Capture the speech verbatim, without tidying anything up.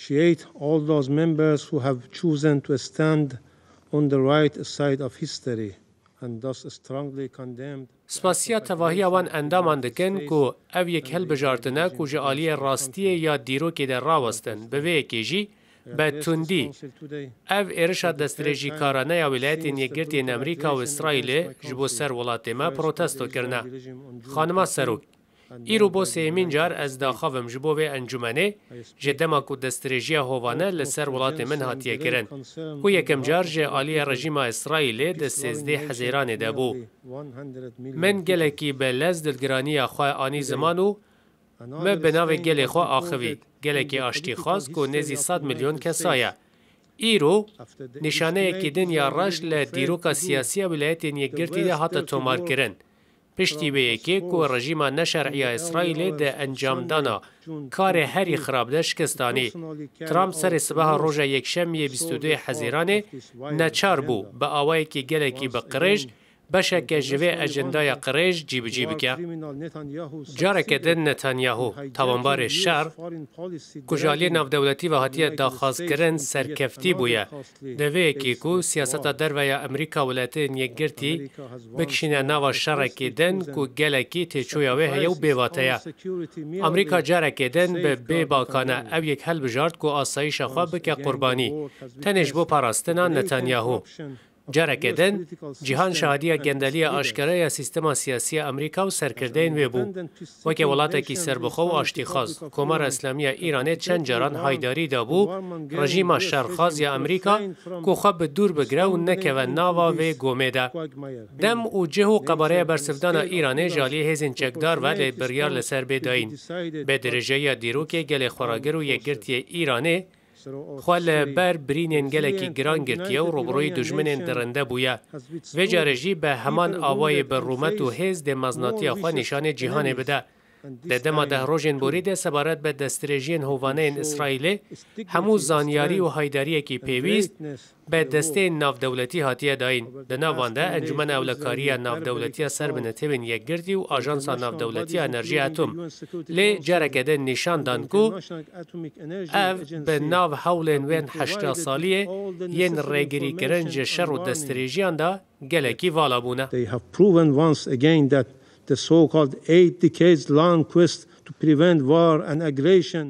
appreciate all those members who have chosen to stand on the right side of history and thus strongly condemned. Spasiya tevahiya wan endaman dikin ku ev yek hilbijartine ku ji aliyê rastiyê ya dîrokê de rawestin, bi vê yekê jî bi tundî ev êrişa destdirêjîkarane ya Wîlayetên Yekgirtî yên Amerîka û Îsraîlê ji bo ser welatê me protesto kirine. Xanima Serok, îro bo sêyemîn car ez daxivim ji bo vê encûmenê, ji dema ku destdirêjiya hovane li ser welatê min hatiye kirin, ku yekem car ji aliyê rejîma Îsraîlê di sêzdeh Hezêranê de bû. Min gelekî bi lez dilgiraniya xwe anî ziman û min bi navê gelê xwe axivî, gelekî aştîxwaz ku nêzî sed milyon kesa ye. Îro nîşaneyekî din ya reş li dîroka siyasî ya Wîlayetên Yekgirtî de hate tomarkirin. Piştî wê yekê ku rejîma neşer'î ya Îsraîlê di encamdana karê herî xirab de şikest anî, Trump serê sibeha roja Yekşemiyê bîst û duyê Hezîranê neçar bû bi awayekî gelekî bi qirêj beşeke ji vê ejendaya qirêj cîbicî bike. Careke din Netanyahu, tawanbarê şer, ku ji aliyê navdewletî ve hatiye daxwazkirin, serkeftî bûye. Di vê yekê ku siyaseta derve ya Amerîka Welatên Yekgirtî bikişîne nava şerekê din ku gelekî têçoya wê heye û bêvate ye. Amerîka carekê din bi bêbakane ev yek hilbijart ku asayîşa xwe bike qurbanî, tenê ji bo parastina Netanyahu. Careke din, cîhan şahadiya gendeliya aşkere ya sîstema siyasî ya Amerîka û serkirdeyên wê bû. Weke welatekî serbixwe û aştîxwaz, Komara Îslamî ya Îranê çend caran haydarî dabû rejîma şerxwaz ya Amerîka ku xwe bi dûr bigire û nekeve nava vê gomê de. Dem û cih û qebareya bersivdana Îranê ji aliyê hêzên çekdar ve lê biryar li ser bê dayîn. Bi dirêjeyiya dîrokê gelê xweragir û yekgirtiyê Îranê xwe li ber birînên gelekî giran girtiye û rûbirûyî dijminên dirinde bûye. Vê carê jî bi heman awayê bi rûmet û hêz dê meznatiya xwe nîşanê cîhanê bide. Di dema deh rojên borî de sebaret bi destdirêjiyên hovaneyên Îsraîlê hemû zanyarî û haydariyekî pêwîst bi desteyên navdewletî hatiye dayîn. Di nav wan de Encûmena Ewlekariya Navdewletî ya Ser bi Netewên Yekgirtî û Ajansa Navdewletî ya Enerjiya Atom. Lê careke din nîşan dan ku ev bi nav hewlên wên heşta saliyê yên rêgirîkirin ji şer û destdirêjiyan de gelekî vala bûne. They have proven once again that the so-called eight decades long quest to prevent war and aggression